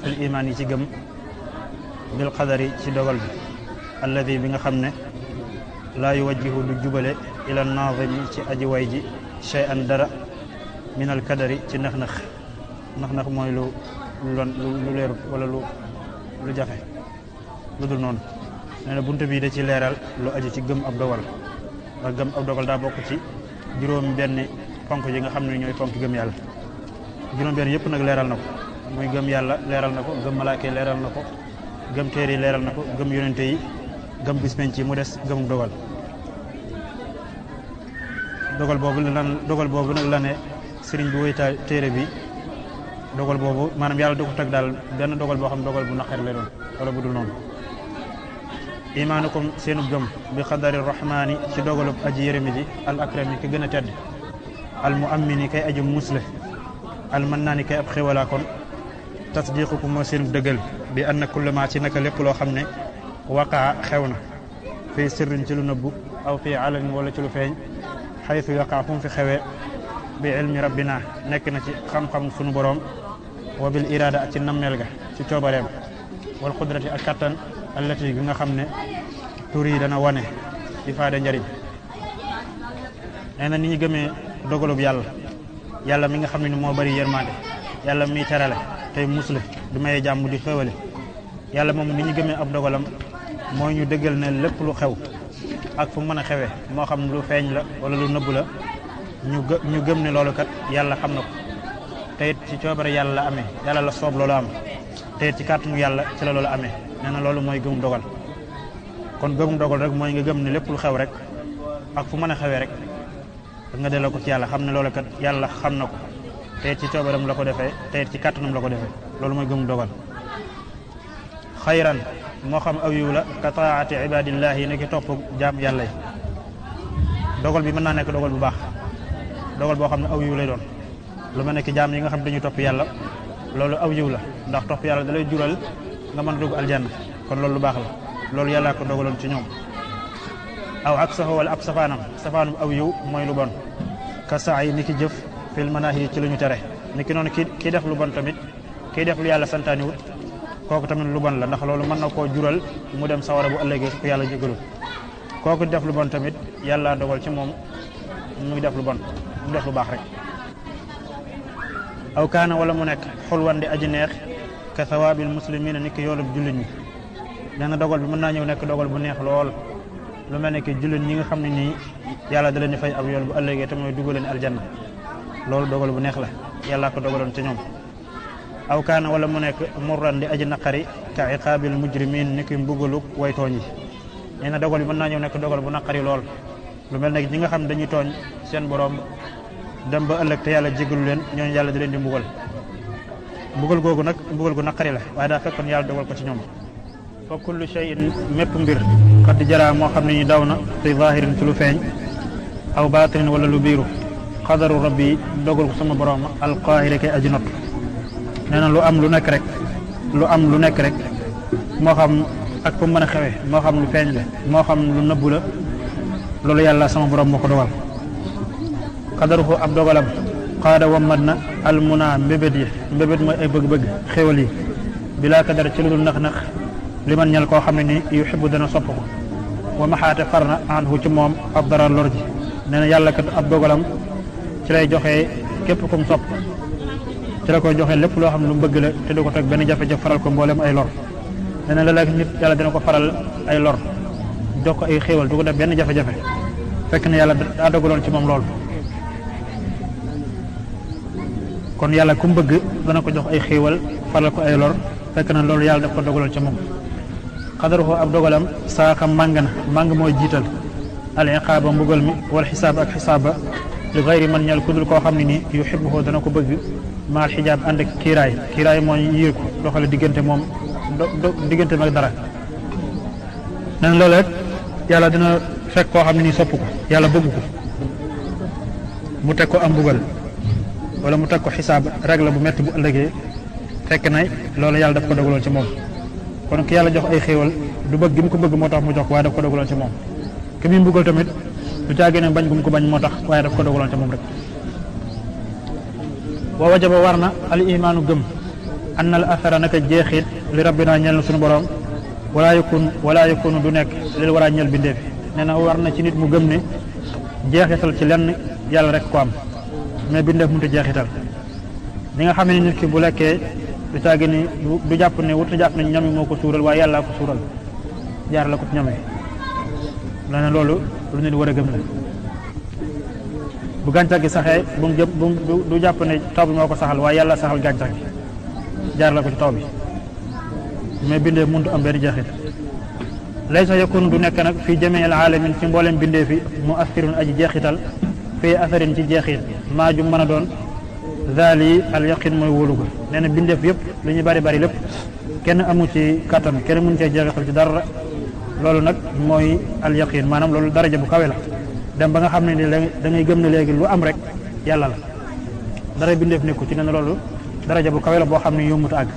al imaan yi ci gëm bil qadari ci dogal bi alladi bi nga xam ne laa yuwajjihu du jubale ila naazimi ci aji way ji shay'an dara min al kadari ci nax-nax mooy lu leerut wala lu jafe lu dul noonu. nee na buntu bii da ci leeral lu aju ci gëm ab dogal ndax gëm ab dogal daa bokk ci juróom benn ponk yi nga xam ne ñooy ponk gëm yàlla. juróom benn yëpp nag leeral na ko muy gëm yàlla leeral na ko gëm malaaka yi leeral na ko gëm téere yi leeral na ko gëm yonente yi gëm bis penc yi mu des gëm dogal. dogal boobu nag la ne sëriñ bi woyta téere bi dogal boobu maanaam yàlla du ko teg daal benn dogal boo xam dogal bu naqar lay doon wala bu dul noonu. imaanukum seenu gëm bi xadari rahmaani ci dogalub aji yërëmi ji al akrami ki gën a tedd al muammini kay aji musle al mannaani kay ab xewalaa kon tasdiqukum moo seenu dëggal bi anna kullama ci naka lépp loo xam ne waqaa xew na fii sirrin ci lu nëbbu aw fii alanin wala ci lu feeñ xaytu yaqaa fu mu fi xewee bi ilmi rabbina nekk na ci xam-xam sunu boroom wa bil irada ak ci nammeel ga ci coobareem wal qudrati ak kattan allati gi nga xam ne tur yi dana wane di faade njariñ. nee na ni ñu gëmee dogalub yàlla mi nga xam ne ni moo bari yërmande yàlla miy terale tey musle du maye jàmm di xéwale yàlla moom ni ñu gëmee ab dogalam mooy ñu dëggal ne lépp lu xew ak fu mën a xewee moo xam lu feeñ la wala lu nëbb la ñu gëm ne loolu kat yàlla xam na ko te it ci coobare yàlla la amee yàlla la soob loolu am te it ci kàttanu yàlla ci la loolu amee. nee na loolu mooy gëmum dogal kon gëmum dogal rek mooy nga gëm ne lépp lu xew rek ak fu mën a xewee rek nga delloo ko ci yàlla xam ne loolu kat yàlla xam na ko te it ci coobaram la ko defee te it ci kàttanam la ko defee loolu mooy gëmum dogal. xayran moo xam aw yiw la ka taati ibadillahi yi nekki topp jaam yàlla yi dogal bi mën naa nekk dogal bu baax dogal boo xam ne aw yiw lay doon lu mel ne ki jaam yi nga xam dañuy topp yàlla loolu aw yiw la ndax topp yàlla da lay jural nga mën a dugg aljanna kon loolu lu baax la loolu yàllaa ko dogaloon ci ñoom. aw ak saxo wala ab safaanam aw yiw mooy lu bon ka saa yi ni ki jëf fil manaahi ci lu ñu tere ni ki noonu kii def lu bon tamit kii def lu yàlla santaani wut kooku tamit lu bon la ndax loolu mën na koo jural mu dem sawara bu ëllëgee su ko yàlla jégalul kooku def lu bon tamit yàlla dogal ci moom muy def lu bon mu def lu baax rek. aw kaana wala mu nekk xulwan di aji neex ka sawaabil muslimina ni ki yoolub jullit ñi. nee na dogal bi mën naa ñëw nekk dogal bu neex lool lu mel ne ki jullit ñi nga xam ne nii yàlla da leen di fay ab yool bu ëllëgee te mooy dugaleen aljanna loolu dogal bu neex la yàllaa ko dogaloon ci ñoom. aw kaana wala mu nekk murran di aji naqari ka iqaabil mujrimin ni ki mbugalu way tooñ yi. nee na dogal bi mën naa ñëw nekk dogal bu naqari lool lu mel ne ñi nga xam ne dañuy tooñ seen borom dem ba ëllëg te yàlla jégalu leen ñooñu yàlla di leen di mbugal googu nag mbugal gu naqari la waaye daa fekkoon yàlla dogal ko ci ñoom. fa kullu shay'in mépp mbir xad jara moo xam ne ñu daw na fi zahirin ci lu feeñ aw baatinin wala lu biiru xadaru rabbi dogal ko sama borom alqaahiri kay aji not. nee na lu am lu nekk rek moo xam ak fu mu mën a xewee moo xam lu feeñ la moo xam lu nëbbu la loolu yàlla sama borom moo ko dogal. xadaruhu ab dogalam xaada wammat na almuna mbébét mooy ay bëgg-bëgg xéwal yi bilaa kadar ci lu dul nax li man ñal koo xam ne ni yuhibbu dana sopp ko wa maxaate far na anhu ci moom ab dara lor ji. nee na yàlla kat ab dogalam ci lay joxee képp kum sopp ci la koy joxee lépp loo xam ne lu mu bëgg la te du ko teg benn jafe-jafe faral ko mboolem ay lor. nee na léeg-léeg nit yàlla dina ko faral ay lor jox ko ay xéewal du ko def benn jafe-jafe fekk na yàlla daa dogaloon ci moom lool. kon yàlla ku mu bëgg dana ko jox ay xéewal faral ko ay lor fekk na loolu yàlla daf ko dogaloon ci moom. xadaruhu ab dogalam saaxa màng mooy jiital al iqaaba mbugal mi wal xisaab ak xisaaba li gayri man ñal kudul koo xam ne ni yuhibbuhu dana ko bëgg maal xijaab ànd ak kiiraay mooy yiir ko doxale diggante moom diggante mag dara. nee na loolu rek yàlla dina fekk koo xam ne ni sopp ko yàlla bëgg ko mu teg ko am mbugal wala mu teg ko xisaab règle bu metti bu ëllëgee fekk na loolu yàlla daf ko dogaloon ci moom. kon ki yàlla jox ay xéewal du bëgg gi mu ko bëgg moo tax mu jox waaye daf ko dogaloon ci moom. ki muy mbugal tamit du caagee ne bañ gu mu ko bañ moo tax waaye daf ko dogaloon ci moom rek. wa wajaba war na al imaanu gëm annal athara naka jeexit li rabbina ñeel na suñu borom wala yakunu du nekk lil war a ñeel bindeef nee na war na ci nit mu gëm ne jeexital ci lenn yàlla rek ko am mais bindeef mënut a jeexital li nga xam ne nit ki bu lekkee du caagi ni du jàpp ne wut jàpp ne ñam yi moo ko suural waaye yàllaa ko suural jaar la ko ci ñam yi la ne loolu lu nit war a gëm la bu gàncax gi saxee du jàpp ne taw bi moo ko saxal waaye yàlla saxal gàncax gi jaar la ko ci taw bi mais bindeef mënut am benn jeexit laysa yakun du nekk nag fii jamii al alamin ci mboolem bindee fi mu asirun aji jeexital fii asarin ci jeexit maa ju mën a doon zaali al yaqin mooy wóolu ko nee na bindeef yëpp lu ñu bari bari lépp kenn amu ci kattan kenn mun cee jeexital ci dara loolu nag mooy al yaqin maanaam loolu daraja bu kawe la dem ba nga xam ne ni da ngay gëm ne léegi lu am rek yàlla la dara bindeef nekku ci nee na loolu daraja bu kawe la boo xam ne yombut a àgg